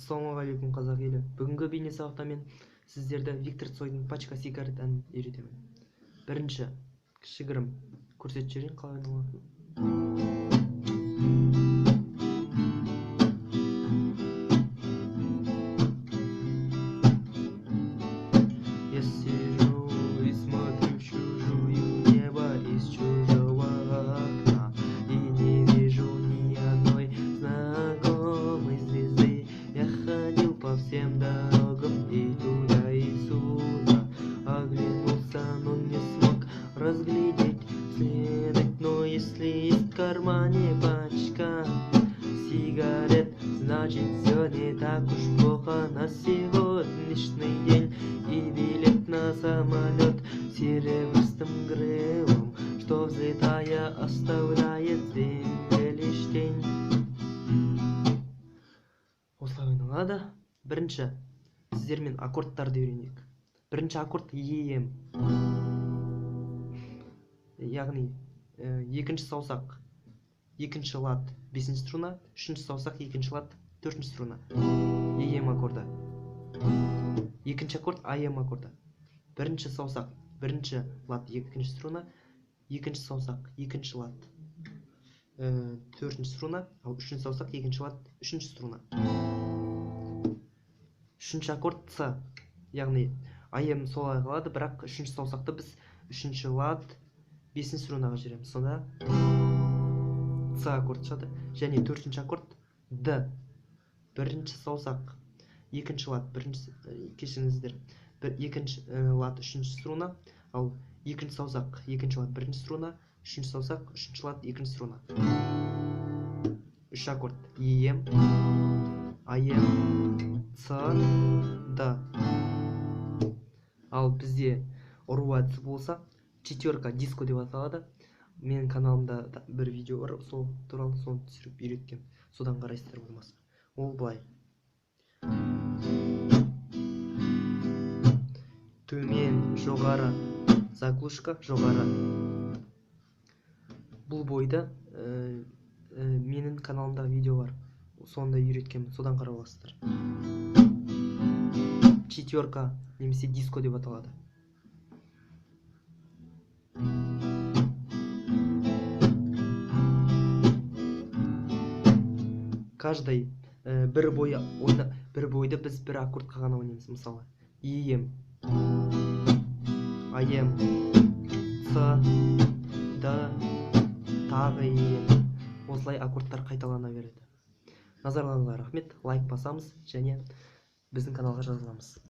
Ассалаумағалейкум, қазақ елі. Бүгінгі бейне сабақта мен сіздерді Виктор Цойдың «Пачка сигарет» әнін үйретемін. Бірінші кішігірім көрсетіп жіберейін қалай ойналатынын. Я сижу и смотрю в чужое небо из чужого окна и не вижу ни одной знакомой звезды. Я ходил по всем дорогам и туда, и сюда, оглянулся, но не смог разглядеть следы. Но если есть в кармане пачка сигарет, значит, все не так уж плохо на сегодняшний день. И билет на самолет серебристым крылом, что, взлетая, оставляет земле лишь тень. Осылай ойналады. Бірінші сіздермен аккордтарды үйренейік. Бірінші аккорд ЕМ, яғни екінші саусақ екінші лад бесінші струна, үшінші саусақ екінші лад төртінші струна, ЕМ аккорды. Екінші аккорд АМ аккорды. Бірінші саусақ бірінші лад екінші струна, екінші саусақ екінші лад төртінші струна, ал үшінші саусақ екінші лад үшінші струна. Үшінші аккорд С, яғни АМ солай қалады, бірақ үшінші саусақты біз үшінші лад бесінші струнаға жібереміз, сонда С аккорд шығады. Және төртінші аккорд Д. Бірінші саусақ екінші лад бірінші, кешіріңіздер, бір екінші лад үшінші струна, ал екінші саусақ екінші лад бірінші струна, үшінші саусақ үшінші лад екінші струна. Үш аккорд: ЕМ, АМ, С, Д. Ал бізде ұру әдісі болса, четверка диско деп аталады. Менің каналымда бір видео бар сол туралы, соны түсіріп үйреткен, содан қарайсыздар болмаса. Ол былай: төмен, жоғары, заглушка, жоғары. Бұл бойда менің каналымда видео бар, сонда үйреткенмін, содан қарап аласыздар. Четверка немесе диско деп аталады. Каждый бір бойы ойна, бір бойды біз бір аккордқа ғана ойнаймыз. Мысалы, ЕМ, АМ, С, Д, тағы ЕМ. Осылай аккордтар қайталана береді. Назарларыңызға рахмет. Лайк басамыз және біздің каналға жазыламыз.